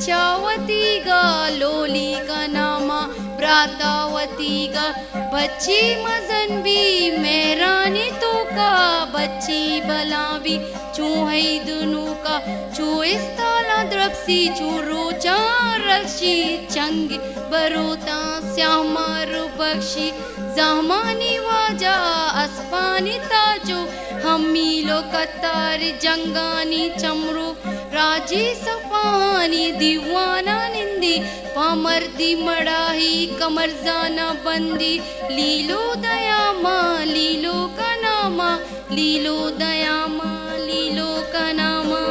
چاوتیگا لولی کناں ما، براتا وتیگا بچی مزن بی، مہرانی توکا بچی بلاں بی، چون ہئی دنوکا چو استالاں درپسی، چو روچاں رکشی، چنگ بروتاں سیاہ مارو بخشی، زہمانی واجہ اسپانی تاجو، ہم میلو قطار جنگانی چمرو، راجی سپاہانی دیوانا نندی، پامردی مڑاہی کمرزانا بندی، لیلو دیاما لیلو کناما، لیلو دیاما لیلو کناما۔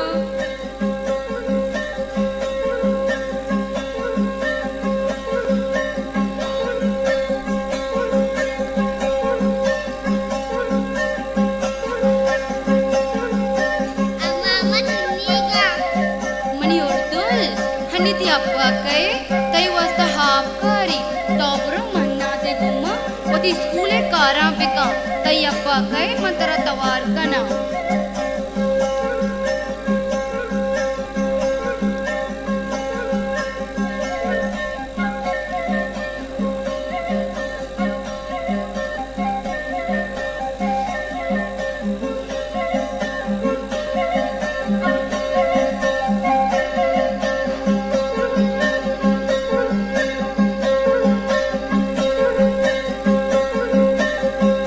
اماں ما تنیگا۔ منی اردل، ہنی تی ابا کئے، تئی واسطہ ہاپ کاری، تو برو منازے گوما وتی اسکول ءِ کاراں بکن، تئی ابا کئے من ترا توار کناں۔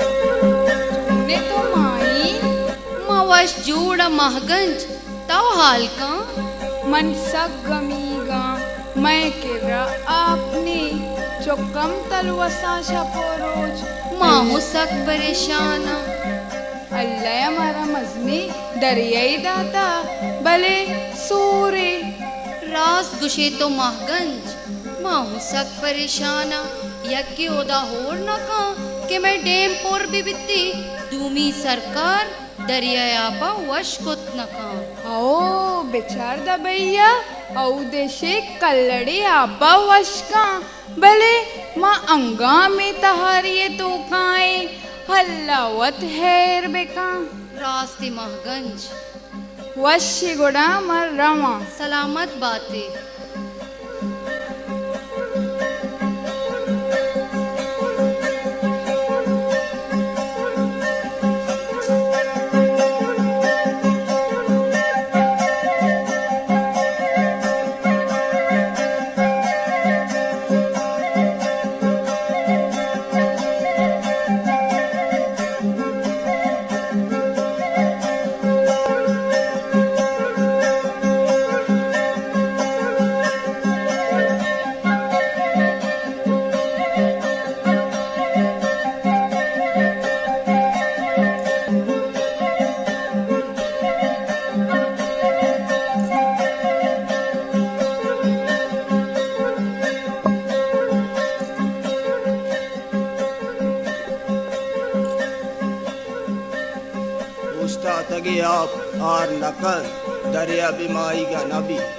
چونے تو مائی؟ ما وش جوڑ ءُ مہگنج۔ تو حال کن۔ من سک گمیگاں، مئے کرا آپ نی، چکم تلوساں شپ ءُ روچ۔ ما ہوں سک پریشاناں۔ اللہ ءَ مارا مزنیں دریائے داتا، بلے سورے۔ راست گشے تو مہگنج، ما ہوں سک پریشاناں۔ یکے اودا ہور نہ کن کہ مئے ڈیم پر بہ بیتی، دومی سرکار دریائے آپا وش کت نہ کن۔ ہئو، بچار داں بھیا، اودے شے کلڑے آپا وش کن، بلے ما انگا ہمے تہاری ءِ توکا ایں، اللہ وت ہیر بکن۔ راستی مہگنج۔ وشی گڑا من رواں۔ سلامت باتے۔ اوشتاتگیں آپ ہار نہ کنت، دریا بہ ماہیگ ءَ نہ بیت۔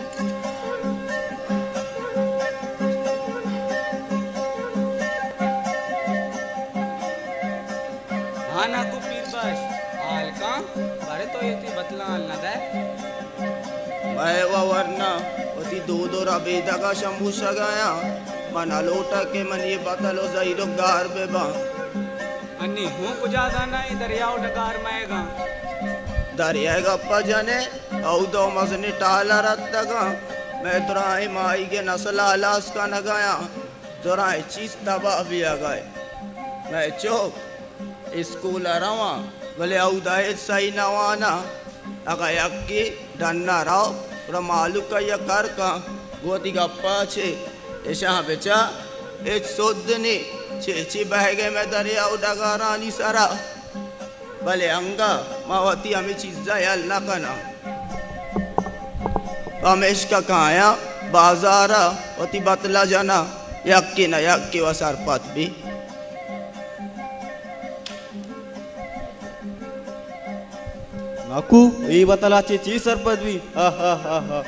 ہاں ناکو پیر بخش، حال کن، بارے تو اے تئی بتلاں حال نہ دئے۔ مئے و ورنا وتی دود ءُ ربیدگ ءَ شموشگ ءَ آں۔ من نہ لوٹاں کہ منی اے بتل ءُ زہیر ءُ گار بہ باں۔ انی ہوں کجا زاناں اے دریا ءُ ڈگار مئیگاں۔ دریا ءِ گپ ءَ جن ئے، اود ءَ مزنیں ٹال ءَ رتگاں۔ مئے درائیں ماہیگ ءِ نسل ءَ ہلاس کنگ ءَ آں۔ درائیں چیز تباہ بیگ ءَ۔ مئے چک اسکول ءَ رواں، بلے اودا ہچ سہی نہ واناں۔ اگاں یکے ڈن ءَ رو، گڑا مہلوک ءَ یک کر کن، گوں وتی گپ ءَ چے اشاں بچار، ہچ سد نی، چے چے بہگ ءَ مئے دریا ءُ ڈگارانی سرا۔ بلے انگہ ما وتی ہمے چیزاں یل نہ کناں۔ پمیشکا کایاں بازار ءَ وتی بتل ءَ جناں، یکے نہ یکے و سرپد بی۔ ناکو، اے بتل ءَ چے چی سرپد بی؟ ہا، ہا، ہا، ہا۔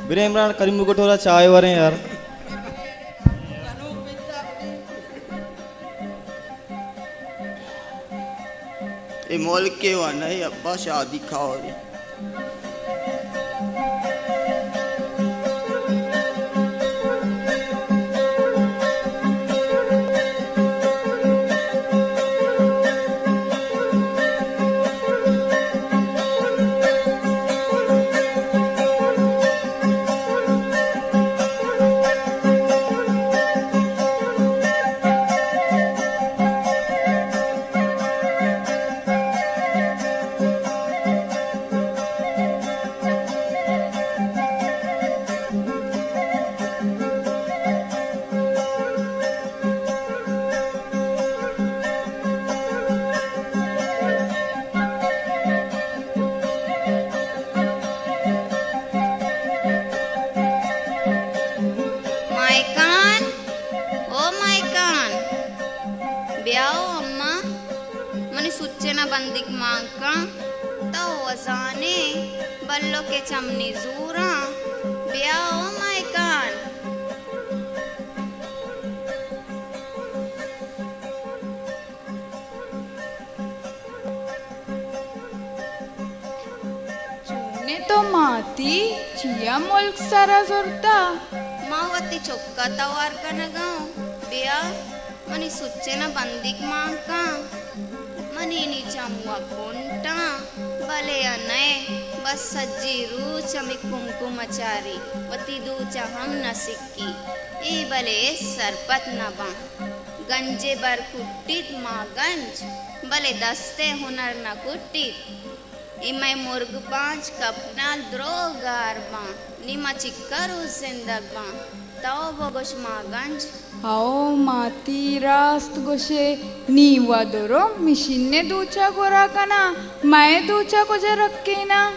برے عمران، کریمو گٹور ءَ چائے وریں یار۔ اے ملک ءِ و نہ اے ابا، شادی کاری۔ بندیگ مان کن، تو وزانے بلو کہ چمنی زوراں، بیا او مئے کان۔ چون ئے تو ماتی؟ چیا ملک سرا زرتا؟ ما وتی چکا توار کنگاں۔ بیا، منی سچن ءَ بندیگ مان کن۔ منی نی چم و کنٹاں، بلے ءَ نئے، بس سجی روچ ہمے کنکم ءَ چاری، وتی دوچ ءَ ہم نہ سکی۔ اے بلے سرپد نہ باں۔ گنجے بر کٹیت ما گنج، بلے دست ءِ ہنر نہ کٹیت۔ اے مئے مرگ پانچ کپنال دروہ گار باں، نی ما چکا روچ زندگ باں۔ تو بگوش ما گنج۔ ہئو ماتی، راست گوشے، نی و درو مشین ءِ دوچا گورا کناں، مئے دوچا کجا رکیناں؟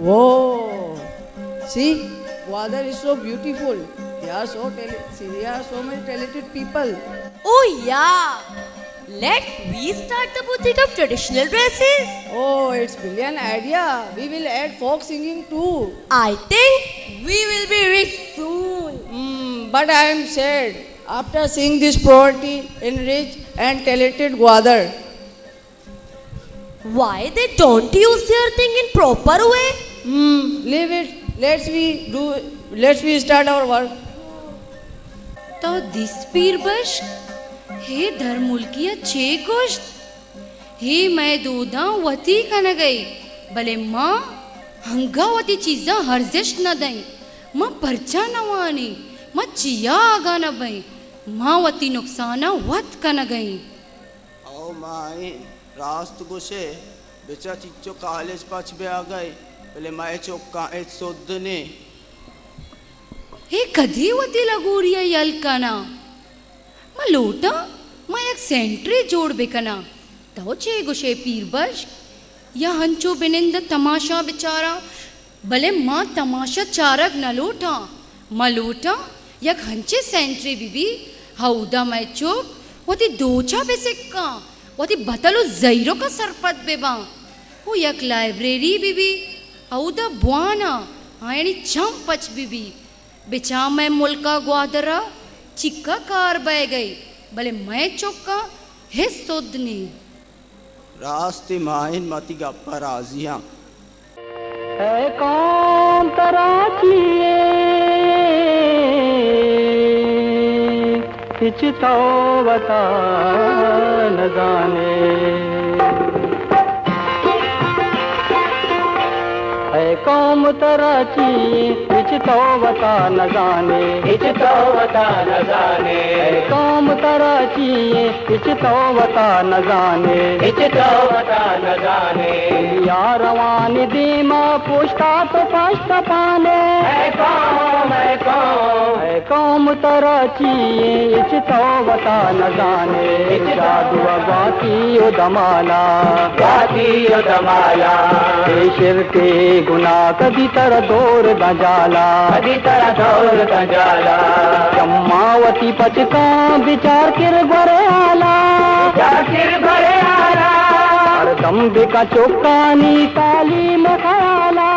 Wow! See, Gwadar is so beautiful. There are so tale- see, there are so many talented people. Oh yeah! Let's we start the boutique of traditional dresses. Oh, it's brilliant idea. We will add folk singing too. I think we will be rich soon. Hmm, but I am sad after seeing this poverty in rich and talented Gwadar. Why they don't use their thing in proper way? Hmm, leave it. Let's we do. Let's we start our work. تو دیست پیر بشک، ہے درملکی ءَ چے گوشت؟ ہے مئے دوداں وتی کنگ ءَ، بلے ما ہنگا وتی چیزاں ارزشت نہ دئیں۔ ما پرچا نہ وانیں؟ ما چیا آگاہ نہ بئیں؟ ما وتی نقصاناں وت کنگ ءَ ایں۔ او ماہین، راست گوشئے، بچا چچو کالج پچ بیاگئے، بلے مئے چکاں ہچ سد نے۔ اے کدی وتی لگوری ءَ یل کناں؟ من لوٹاں، من یک سینٹرے جوڑ بکناں۔ تو چے گوشئے پیر بشک؟ یا ہنچو بنند ءُ تماشا بچاراں؟ بلے ما تماشا چارگ نہ لوٹاں۔ ما لوٹاں یک ہنچیں سینٹرے بہ بی، ہئودا مئے چک وتی دوچا بہ سکاں، وتی بتل ءُ زہیرکاں سرپد بہ باں۔ ءُ یک لائبریری بہ بی، ہئودا بواناں، آیانی چم پچ بہ بی۔ بچار مئے ملکا گوادرا چکا کار بئیگئی، بلے مئے چکاں ہچ سد نی۔ راستی ماہین، ما تئی گپ ءَ راضی آں۔ اے قوم ترا چی اے، ہچ تو وتا نزانے۔ اے قوم ترا چی اے، ہچ تو وتا نزانے۔ ہچ تو وتا نزانے۔ اے قوم ترا چی اے، ہچ تو وتا نزانے۔ ہچ تو وتا نزانے۔ یا روان دیما پشتا تو پشت پانے۔ اے قوم، اے قوم۔ اے قوم ترا چی اے، ہچ تو وتا نزانے۔ ہچ تو جادو ءُ گواتی ءُ دمالا۔ گواتی ءُ دمالا۔ اے شرکے گناہ کدی ترا دور داں جالا۔ کدی ترا دور داں جالا۔ چماں وتی پچکاں بچار کر گورے آلا۔ بچار کر گورے آلا۔ ہر دم بکن چکانی تعلیم خیالا۔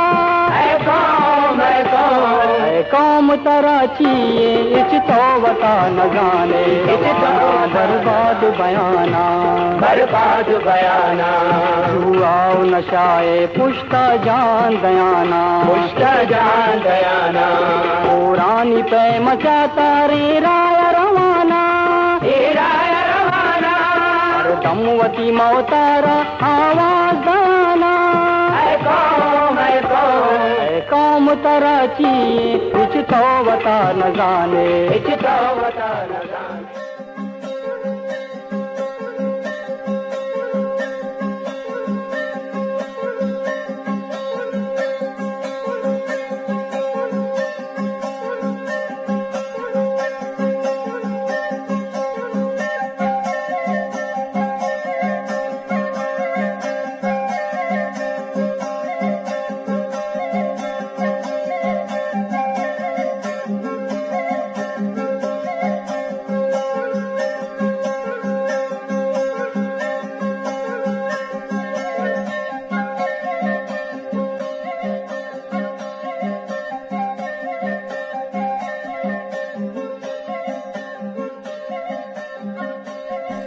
ترا چیے، ہچ تو وتا نزانے۔ ہچ تو برباد بیانا۔ برباد بیانا۔ جوا و نشائے پشتا جان دیانا۔ پشتا جان دیانا۔ پورانی پیم چاتا ریرا روانا۔ ریرا روانا۔ ہر دم وتی موتارا آواز دانا۔ اے قوم، اے قوم۔ اے قوم ترا چی، ہچ تو وتا نزانے۔ ہچ تو وتا نزانے۔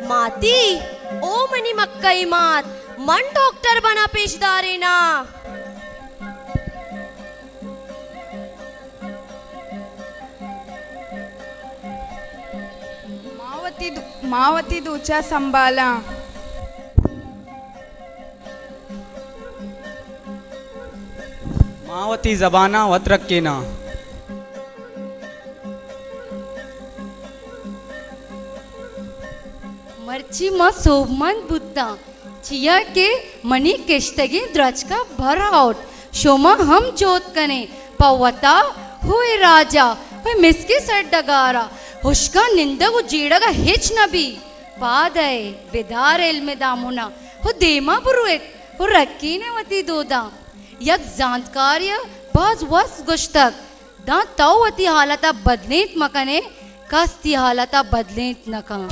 ماتی، او منی مکئی مات، من ڈاکٹر بنا پیش دارینا۔ ما وتی دو-، ما وتی دوچا سنبھالاں۔ ما وتی زباناں وت رکیناں۔ مرچی ما سوبمند بوتاں، چیا کہ منی کشتگیں درچکا بھر آؤٹ، شما ہم جہد کنے پہ وتا ہو اے راجا، ہو اے مسکیں سرڈگارا، ہشکاں نندگ و جیڑگا ہچ نہ بی۔ پاد ائے، بدار علم دامنا، ہو دیما برویت، ہو رکینے وتی دوداں۔ یک زانتکارے ء باز وس گوشتگ، داں تو وتی حالت ء بدلینت مہ کن ئے، کس تئی حالت ء بدلینت نہ کن۔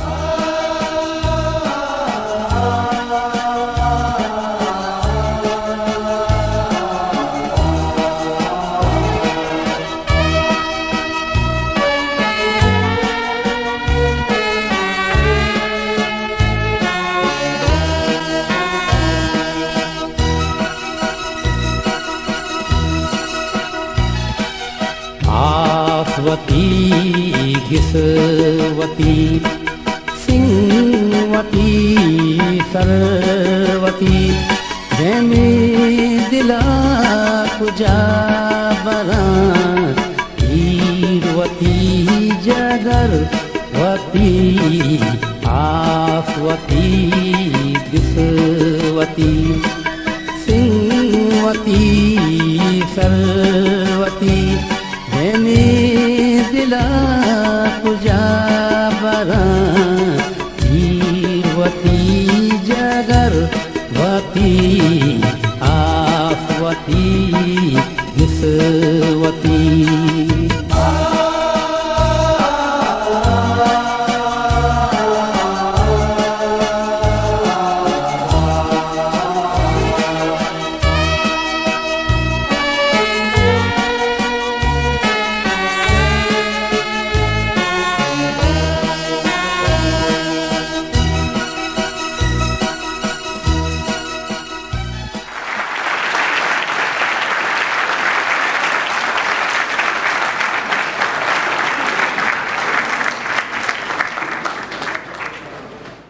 آس وتی، گس وتی، سنگ وتی، سر وتی، دیمی دلا کجا براں، تیر وتی، جگر وتی، آس وتی، گس وتی، سنگ وتی۔